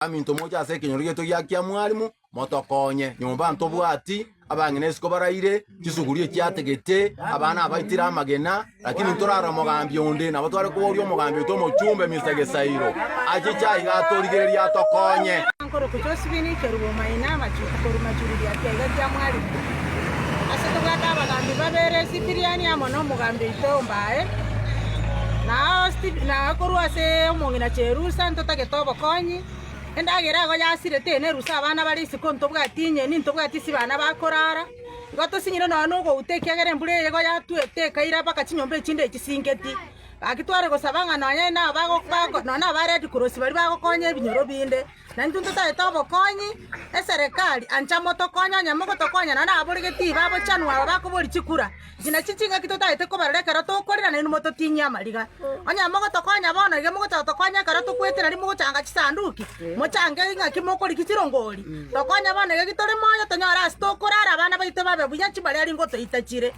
Aminto moche ase ekenyoro giaito gia Kiamwarimu, motokonye. Nyomba ntobwati, abang'ina isiko baraire, chisuguri echiategete, abana abaitire amagena, lakini ntorarore omogambi onde. Nabo tware koboria omogambi oito omochumbe Mister Gesairo, achiche aiga atorigererie atokonye. Nkorokwa Josephine Kerubo Maina korwa Machuri Riakia iga Kiamwarimu. Ase tobwate abagambi babere Cyprian amo nomogambi oito Mbae, na korwa ase omong'ina Cherusa ntotagete obokonyi. Endagera igo yasirete eye nerusa abana bare isiko ntobwati enyeni, ntobwati ase abana bakorara. Igo tosinyire nonya na ogouta ekiagera embura eye igo yatwete ekaira mpaka chinyomba echinde echisingeti. Gaki tware gosaba ng'a nonya na abago bako nonya na aba Red Cross baria bagokonya ebinyoro binde, na intwe ntotagete obokonyi, eserekari ancha motokonye onye mogotokonya nonya na aborigeti babochanwa aba bakoboria chikura. Echi nachio chingaki totagete kobarora ekero tokorera nainwe mototinyie amariga. Onye mogotokonya bono iga mogocha gotokonya ekero tokwete nario mogochanga chisanduki, mochange ing'aki mokorigia chirongori. Tokonye bono iga ki tore moyo tonyore ase tokorara abana baito babe buya chimbareri ngotoita chire.